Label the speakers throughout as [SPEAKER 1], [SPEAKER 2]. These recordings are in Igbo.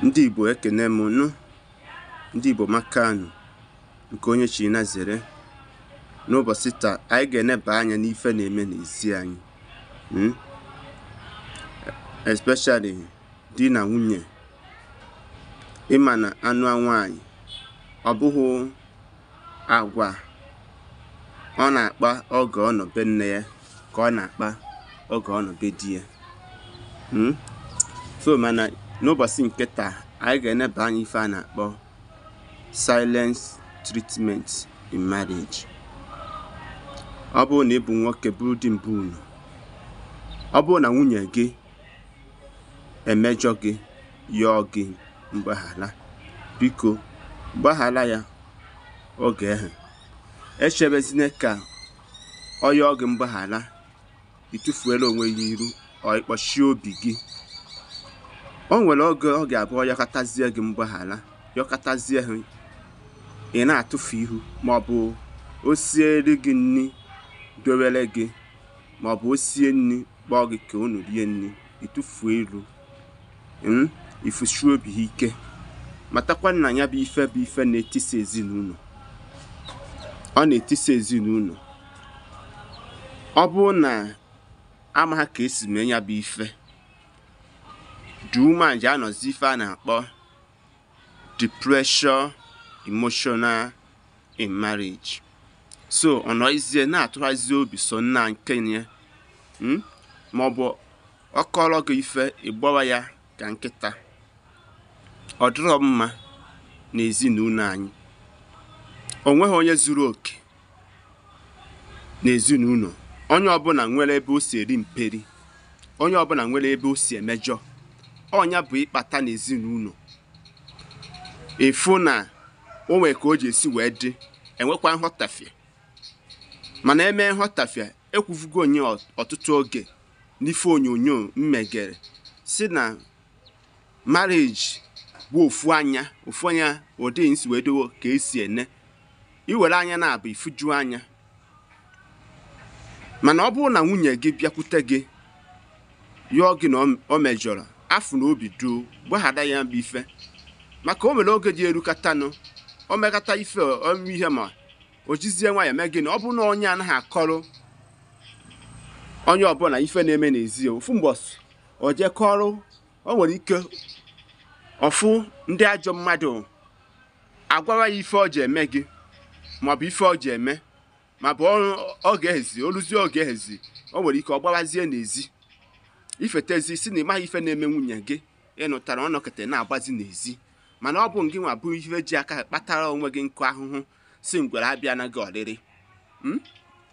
[SPEAKER 1] Ndị Igbo, ekene m nụ. Ndị Igbo, makanụ. Nke onye chi na zere. N'ụbọchị taa, anyị ga-eneba anya n'ife na-eme n'ezi anyị, especially di na nwunye. Ịma na anụ nwaanyị, ọ bụghị agwa ọ na-akpa oge ọ nọ be nne ya ka ọ na-akpa oge ọ nọ be di ya. So mana n'ụbọchị nke taa, anyị ga-eneba anya ife a na-akpọ silence treatment in marriage. Ọ bụrụ na ị bụ nwoke, bụrụ di mbụ unu, ọ bụrụ na nwunye gị emejọ gị, yọọ gị mgbaghara, biko gbaghara ya. Oge ahụ echebezina ka ọ yọọ gị mgbaghara, ịtụfuela onwe ya iru, ọ ịkpọchie obi gị. O nwere oge ọ ga-abụ ọ yọkọtazie gị mgbaghara, yọkọtazie ha, ị na-atụfu ihu, maọbụ o siere gị nri dowere gị, maọbụ o sie nri kpọọ gị ka unu rie nri, ịtụfuo iru, ifusie obi ha ike. Matakwa na ya bụ ife bụ ife na-etisa ezinụlọ. Ọ na-etisa ezinụlọ. Ọ bụrụ na amaghị ka esi mee ya bụ ife, the woman ji anọzi ife a na-akpọ depression emotional in marriage. So ọ nọzie na-atụghazi obi so nna nke ya, maọbụ ọ kọrọ gị ife, ịgbawa ya ka nkịta. Ọ dịrọ mma n'ezinụlọ anyị. O nweghị onye zuru oke n'ezinụlọ. Onye ọbụla nwere ebe o si eri mperi, onye ọbụla nwere ebe o si emejọ. Ọnya bụ ịkpata n'ezinụlọ ịfụ na o nwere ka o ji esi wee dị, enwekwa nghọtafie. Mana eme nghọtafie, ekwufugo onye ọtụtụ oge n'ife onyonyo mmegere si na marriage bụ ofu anya, ofu anya ụdị nsi wee dowo ka esi ene iwere anya na-abụ ifuju anya. Mana ọ bụrụ na nwunye gị bịakwute gị yọọ gị na o mejọrọ, afụ na obi duo, gbaghara ya bụ ife. Maka o nwere oge ji erukatanụ, o mekata ife ọmụ ihe, ma o jizie nwayọ mee gịnị. Ọ bụrụ na onye anaghị akọrọ onye ọbụla ife na-eme n'ezi, ofu mbọsị o jee kọrọ, o nwere ike ọfụ ndị ajọ mmadụ agwawa ya ife ọ ji eme gị, maọbụ ife ọ ji eme, ma bụ ọ ga-ehezi oluzie, ọ ga-ehezi, o nwere ike ọ gbawazie n'ezi. Ifetezi si na ịmaghị ife na-eme nwunye gị ịnụtara, ọnọkịta na-agbazi n'ezi. Mana ọ bụ ngị nwa bụ ife ji aka kpatara onwe gị nkụ ahụhụ si ngwere abịa na gị ọrịrị.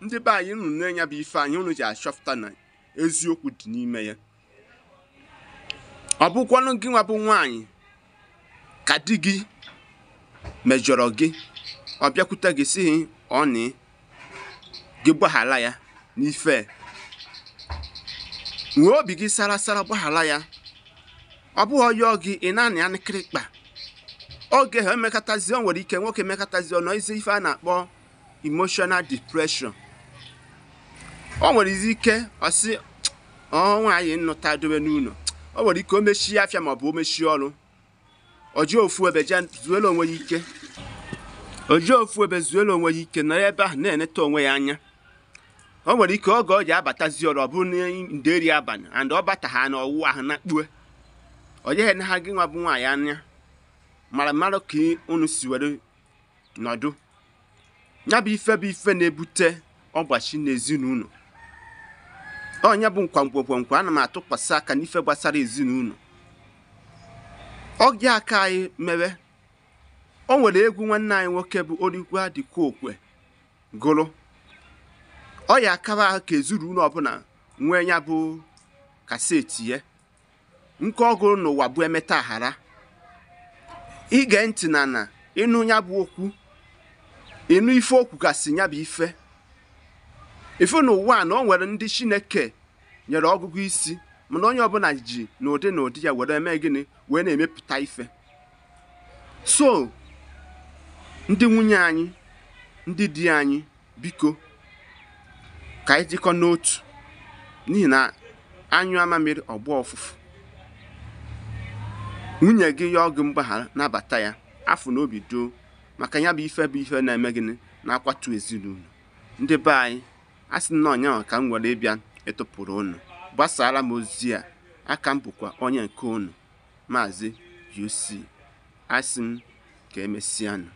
[SPEAKER 1] Ndị be anyị, unu na-enya bụ ife anyị unu ji achọpụta na eziokwu dị n'ime ya. Ọ bụkwanụ gị nwa bụ nwaanyị ka di gị mejọrọ gị, ọ bịakwute gị si ọ na gị gbaghara ya n'ife, nwee obi gị sara sara, gbaghara ya. Ọ bụghị ọyọọ gị, ị na-anị anịkịrịkpa oge ha emekatazi. O nwere ike nwoke emekatazi, ọ nọ isi ife a na-akpọ emotional depression. O nwere ike ọsị ọ nwaanyị nnụta dobe n'ụlọ, o nwere ike o mechie afịa, maọbụ o mechie ọrụ, o jee ofu ebe jee zuelu onwe ya ike, o jee ofu ebe zuelu onwe ya ike, nọrọ ebe ahụ na-eneta onwe ya anya. O nwere ike oge ọ ji abatazi ọrụ, ọ bụrụ na nderi abalị, and ọ bata ha na ọwụwa ahụ na kpue, ọ jeghị na ha. Gị nwa bụ nwaanyị anya mara mara ka unu si were nọdụ ya bụ ife bụ ife na-ebute ọgbachi n'ezinụlọ. Ọnya bụ nkwa ana m atụkwasị aka n'ife gbasara ezinụlọ. Ọgị aka anyị mere, o nwere egwu nwanne anyị nwoke bụ Orikwa Dịkwa Okwe gụrụ, ọ ya akara ahụ ka ezinụlọ ọbụla nwee ya bụ kaseti ya nke ọ gụrụ n'ụwa bụ emeta aghara. Ige ntị na ịnụ ya bụ okwu, ịnụ ife okwu gasị ya bụ ife ife n'ụwa na o nwere ndị Chineke nyere ọgụgụ isi, mana onye ọbụla ji n'ụdị n'ụdị ya were eme gịnị, wee na-emepụta ife. So ndị nwunye anyị, ndị di anyị, biko ka anyị dịkọ n'otu, n'ihi na anyụ ama mmiri ọgbọ ọfụfụ. Nwunye gị yọọ gị mgbaghara, nabata ya afọ na obi doo, maka ya bụ ife bụ ife na-eme gịnị na-akwatu ezinụlọ. Ndị be anyị, a sị na ọnyanwa ka m nwere ịbịa ịtụpụrụ unu. Gbasara m ozi a, aka m bụkwa onye nke unu, Maazị UC. Asị m ka emesịanụ.